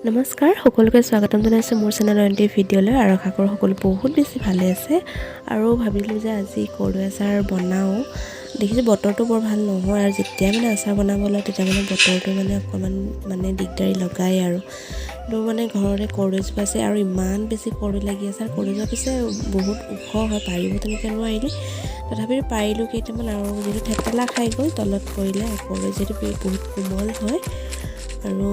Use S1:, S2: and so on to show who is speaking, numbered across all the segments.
S1: নমস্কাৰ, সকলোকে স্বাগতম জনাইছোঁ মোৰ চেনেলৰ এটি ভিডিঅ'লৈ আৰু আশা কৰোঁ সকলো বহুত বেছি ভালে আছে। আৰু ভাবিলোঁ যে আজি কৰ্দৈ আচাৰ বনাওঁ। দেখিছোঁ বতৰটো বৰ ভাল নহয় আৰু যেতিয়া মানে আচাৰ বনাব লওঁ, তেতিয়া মানে বতৰটো মানে অকণমান মানে দিগদাৰী লগায়। আৰু তো মানে ঘৰতে কৰ্দৈজোপা আছে আৰু ইমান বেছি কৰ্দৈ লাগি আছে। আৰু কৰ্দৈজোপা পিছে বহুত ওখ হয়, পাৰিব তেনেকৈ নোৱাৰিলোঁ। তথাপিও পাৰিলোঁ কেইটামান আৰু যিহেতু থেতেলা খাই গ'ল, তলত পৰিলে। আৰু কৰ্দৈ যিহেতু বহুত কোমল হয়। আৰু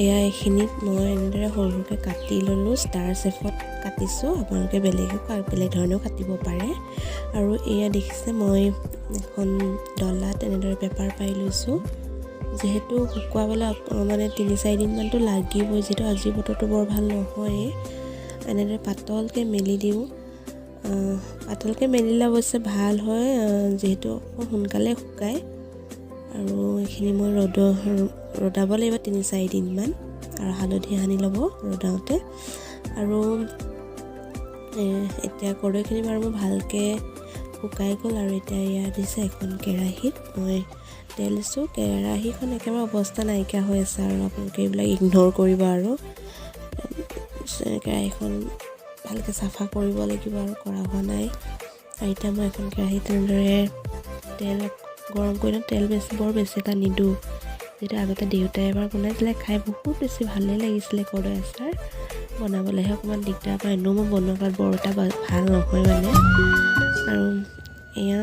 S1: এয়া এইখিনিত মই এনেদৰে সৰু সৰুকৈ কাটি ল'লোঁ, ষ্টাৰ শ্বেফত কাটিছোঁ। আপোনালোকে বেলেগো বেলেগ ধৰণেও কাটিব পাৰে। আৰু এয়া দেখিছে, মই এখন ডলাত এনেদৰে পেপাৰ পাৰি লৈছোঁ, যিহেতু শুকুৱাবলৈ মানে 3-4 দিনমানতো লাগিবই, যিহেতু আজিৰ বতৰটো বৰ ভাল নহয়েই। এনেদৰে পাতলকৈ মেলি দিওঁ। পাতলকৈ মেলিলে অৱশ্যে ভাল হয়, যিহেতু অকণ সোনকালে শুকায়। আৰু এইখিনি মই ৰ'দাব লাগিব 3-4 দিনমান আৰু হালধি সানি ল'ব ৰ'দাওঁতে। আৰু এতিয়া কৰ্দৈখিনি বাৰু মোৰ ভালকৈ শুকাই গ'ল। আৰু এতিয়া ইয়াত দিছে এখন কেৰাহীত মই তেল দিছোঁ। কেৰাহীখন একেবাৰে অৱস্থা নাইকিয়া হৈ আছে আৰু আপোনালোকে এইবিলাক ইগন'ৰ কৰিব। আৰু কেৰাহীখন ভালকৈ চাফা কৰিব লাগিব আৰু কৰা হোৱা নাই। আৰু এতিয়া মই এখন কেৰাহীত তেনেদৰে তেল গৰম কৰি লওঁ। তেল বেছি বৰ বেছি এটা নিদিওঁ, যিহেতু আগতে দেউতাই এবাৰ বনাইছিলে, খাই বহুত বেছি ভালেই লাগিছিলে। কৰ্দৈ আচাৰ বনাবলৈহে অকণমান দিগদাৰ পাওঁ। এনেও মই বনোৱা কৰাত বৰ এটা ভাল নহয় মানে। আৰু এয়া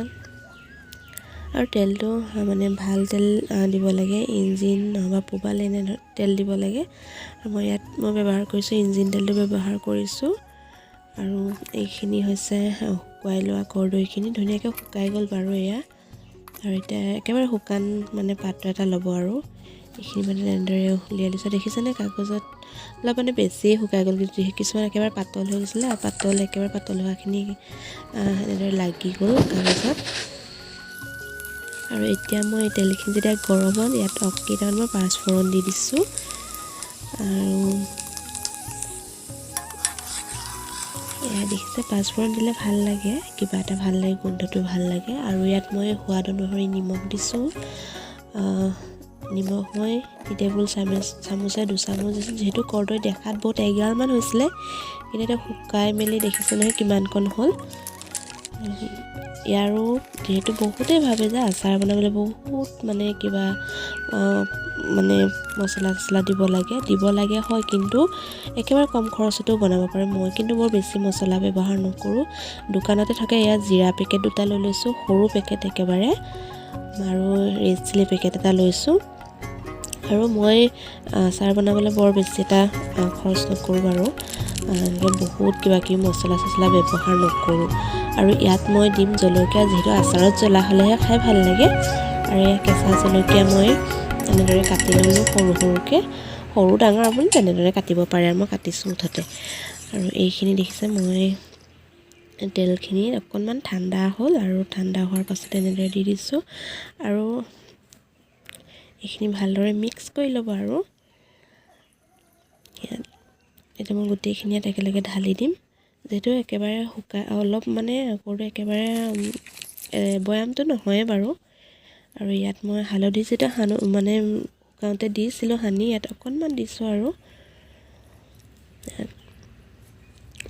S1: আৰু তেলটো মানে ভাল তেল দিব লাগে, ইঞ্জিন নহ'বা পোবাল এনে তেল দিব লাগে। আৰু মই ইয়াত মই ব্যৱহাৰ কৰিছোঁ, ইঞ্জিন তেলটো ব্যৱহাৰ কৰিছোঁ। আৰু এইখিনি হৈছে শুকুৱাই লোৱা কৰ্দৈখিনি। ধুনীয়াকৈ শুকাই গ'ল বাৰু এয়া। আৰু এতিয়া একেবাৰে শুকান মানে পাত্ৰ এটা ল'ব আৰু এইখিনি মানে তেনেদৰে উলিয়াই লৈছোঁ। দেখিছেনে, কাগজত অলপ মানে বেছিয়ে শুকাই গ'ল, কিছুমান একেবাৰে পাতল হৈ গৈছিলে আৰু পাতল, একেবাৰে পাতল হোৱাখিনি এনেদৰে লাগি গ'ল কাগজত। আৰু এতিয়া মই তেলখিনি যেতিয়া গৰম হ'ল, ইয়াত কেইটামান মই পাঁচফোৰণ দি দিছোঁ। আৰু এয়া দেখিছে, পাঁচফোৰণ দিলে ভাল লাগে, কিবা এটা ভাল লাগে, গোন্ধটো ভাল লাগে। আৰু ইয়াত মই সোৱাদ অনুসৰি নিমখ দিছোঁ। নিমখ মই টেবুল চামুচে 2 চামুচ দিছোঁ। যিহেতু কৰ্দৈ দেখাত বহুত এগালমান হৈছিলে, কিন্তু এতিয়া শুকাই মেলি দেখিছে নহয় কিমানকণ হ'ল। ইয়াৰো যিহেতু বহুতেই ভাবে যে আচাৰ বনাবলৈ বহুত মানে কিবা মানে মছলা চছলা দিব লাগে, দিব লাগে হয়, কিন্তু একেবাৰে কম খৰচতো বনাব পাৰে। মই কিন্তু বৰ বেছি মছলা ব্যৱহাৰ নকৰোঁ। দোকানতে থাকে ইয়াত জিৰা পেকেট দুটা লৈ লৈছোঁ, সৰু পেকেট একেবাৰে, আৰু ৰেড চিলি পেকেট এটা লৈছোঁ। আৰু মই আচাৰ বনাবলৈ বৰ বেছি এটা খৰচ নকৰোঁ বাৰু, এনেকৈ বহুত কিবা কিবি মছলা চছলা ব্যৱহাৰ নকৰোঁ। আৰু ইয়াত মই দিম জলকীয়া, যিহেতু আচাৰত জ্বলা হ'লেহে খাই ভাল লাগে। আৰু এয়া কেঁচা জলকীয়া মই এনেদৰে কাটি ল'লোঁ সৰু সৰুকৈ। সৰু ডাঙৰ আপুনি তেনেদৰে কাটিব পাৰে আৰু মই কাটিছোঁ মুঠতে। আৰু এইখিনি দেখিছে, মই তেলখিনি অকণমান ঠাণ্ডা হ'ল আৰু ঠাণ্ডা হোৱাৰ পাছত এনেদৰে দি দিছোঁ। আৰু এইখিনি ভালদৰে মিক্স কৰি ল'ব। আৰু ইয়াত এতিয়া মই গোটেইখিনি ইয়াত একেলগে ঢালি দিম। যিহেতু একেবাৰে শুকাই অলপ মানে কৰ্দৈ একেবাৰে বৈয়ামটো নহয়ে বাৰু। আৰু ইয়াত মই হালধি যিটো সানো মানে শুকাওঁতে দিছিলোঁ সানি, ইয়াত অকণমান দিছোঁ। আৰু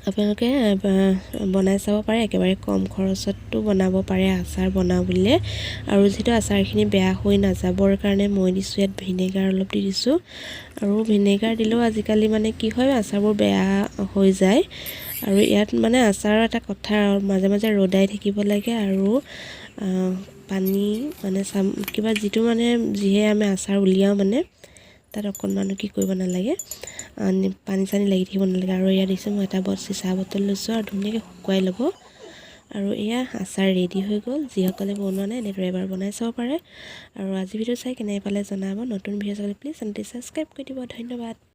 S1: আপোনালোকে বনাই চাব পাৰে, একেবাৰে কম খৰচতো বনাব পাৰে আচাৰ বনাওঁ বুলিলে। আৰু যিহেতু আচাৰখিনি বেয়া হৈ নাযাবৰ কাৰণে মই দিছোঁ ইয়াত ভিনেগাৰ অলপ দি দিছোঁ। আৰু ভিনেগাৰ দিলেও আজিকালি মানে কি হয়, আচাৰবোৰ বেয়া হৈ যায়। আৰু ইয়াত মানে আচাৰৰ এটা কথা, মাজে মাজে ৰ'দাই থাকিব লাগে আৰু পানী মানে কিবা যিটো মানে যিহে আমি আচাৰ উলিয়াওঁ, মানে তাত অকণমানো কি কৰিব নালাগে, পানী চানী লাগি থাকিব নালাগে। আৰু ইয়াত দিছোঁ মই এটা চিচা বটল লৈছোঁ আৰু ধুনীয়াকৈ শুকুৱাই ল'ব। আৰু এয়া আচাৰ ৰেডি হৈ গ'ল। যিসকলে বনোৱা নাই, এনেদৰে এবাৰ বনাই চাব পাৰে। আৰু আজি ভিডিঅ' চাই কেনে পালে জনাব। নতুন ভিডিঅ' চাবলৈ প্লিজ চেনেলটি ছাবস্ক্ৰাইব কৰি দিব। ধন্যবাদ।